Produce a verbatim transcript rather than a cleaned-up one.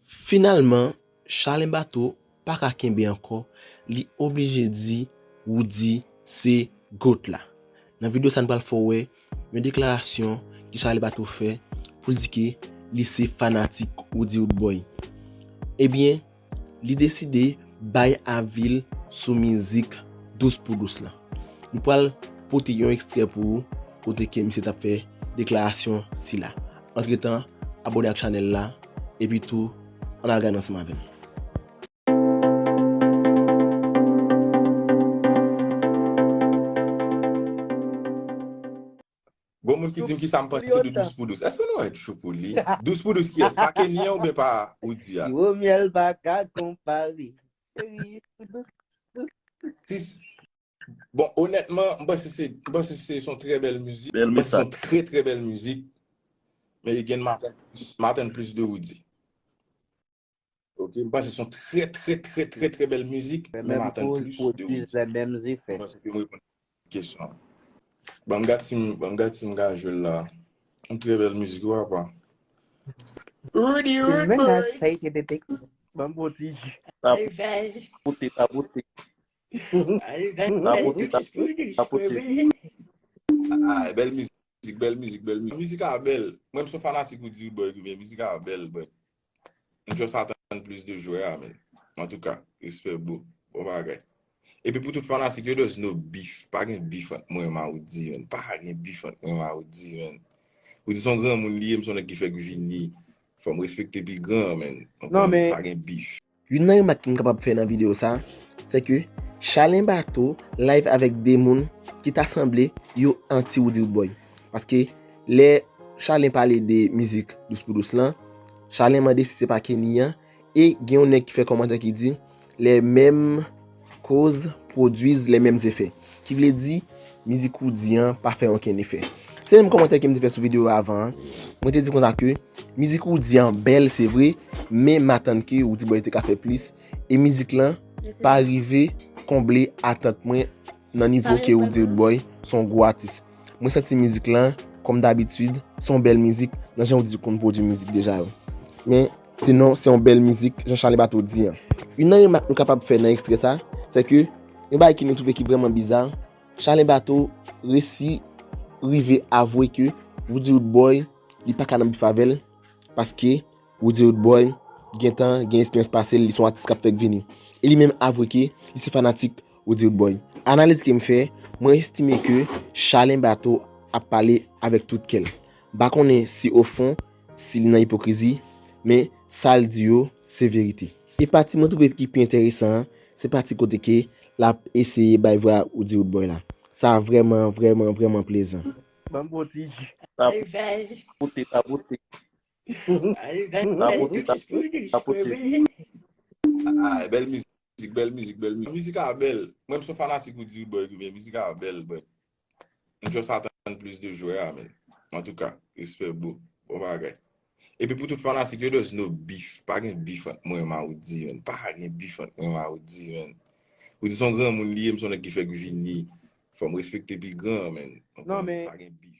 Finalman, Chalen Bato pa ka kenbe ankò, li oblije di Roody se GOAT la. Nan videyo sa, n pral fè w wè yon deklarasyon ke Chalen Bato fè pou l di ke li se fanatik Roody Roodboy. Ebyen, li deside bay avi l sou mizik Dous pou Dous lan. Nou pral pote yon ekstrè pou ou kote ke misye t ap fè deklarasyon sila. Antretan, abòne ak chanèl la, epi tou, ann al gade ansanm avè m. Gon moun ki di m kisa m panse de Dous pou Dous. Èske nou wè Tchoupou li? Dous pou Dous kiyès? Pa Kenny an oubyen pa Roody a? Siro myèl pa ka konpare. Seri Dous Si, bon, onètman, m panse se, m panse se yon trè bèl mizik. M panse se yon trè, trè bèl mizik. Men gen m atann plis, m atann plis de Roody. Ok, m panse se yon trè, trè, trè, trè, trè bèl mizik, men m atann plis de Roody. M panse ke m reponn kesyon an. Ban m gad si m, ban m gad si m ka jwe l la. Yon trè bèl mizik, wi, papa. Roody, Roody boy. Ban m bon ti ji. Tapote, tapote. Tapote, tapote, tapote. Ah, bèl mizik, bèl mizik, bèl mizik. Mizik a bèl. Mwen, m se yon fanatik Roody Roodboy, men mizik a bèl, bèl. M just atann plis de jwè a, men. Antouka, respè, bro. Bon bagay. Epi pou tout fanatik yo, there's no beef. Pa gen beef ant mwen menm a Roody, men. Pa gen beef ant mwen menm a Roody, men. Roody se yon granmoun li ye, m se yon nèg ki fèk vini. Fò m respekte pi gran, men. Non, men. Pa gen beef. Youn nan remak ke m kapab fè nan videyo sa, se ke Chalen Bato live avèk de moun ki ta sanble yo anti Roody Roodboy. Paske lè Chalen pale de mizik Dous pou Dous lan, Chalen mande si se pa Kenny an, e gen yon nèg ki fè kòmantè ki di les mêmes causes produisent les mêmes effets. Ki vle di, mizik Roody an pa fè okenn efè. Se menm kòmantè ke m te fè sou videyo avan an. Mwen te di konsa ke mizik Roody an bèl, se vre, men m atann ke Roody Boy te ka fè plis. E mizik lan pa rive konble atant mwen nan nivo ke Roody Roodboy se yon gwo atis. Mwen santi mizik lan, kòm dabitid, se yon bèl mizik nan jan Roody konn pwodui mizik deja yo. Men sinon, se yon bèl mizik, jan Chalen Bato di an. Youn nan remak nou kapab fè nan ekstrè sa, se ke yon bagay ke nou twouve ki vrèman biza, Chalen Bato resi rive avwe ke Roody Roodboy, li pa ka nan bif avè l, paske Roody Roodboy gentan gen esperyans pase l, li se yon atis k ap fèk vini. E li menm avwe ke li se fanatik Roody Roodboy. Analiz ke m fè, mwen estime ke Chalen Bato ap pale avèk tout kè l. M pa konnen si ofon, si li nan ipokrizi, men sa l di yo, se verite. E pati mwen twouve ki pi enteresan an, se pati kote ke l ap eseye bay vwa Roody Roodboy la. Sa vrèman, vrèman, vrèman plezan. Ban m bon ti ji. Tapote, tapote. Tapote, tapote, tapote. Ah, bèl mizik, bèl mizik, bèl mizik. Mizik a bèl. Mwen, m se yon fanatik Roody Roodboy, men mizik a bèl, bro. M just atann plis de jwè a, men. Antouka, respè, bro. Bon bagay. Epi pou tout fanatik yo, there's no beef. Pa gen beef ant mwen menm a Roody, men. Pa gen beef ant mwen menm a Roody, men. Roody se yon granmoun li ye, m se yon nèg ki fèk vini. Fò m respekte pi gran, men. Non, men. Pa gen beef.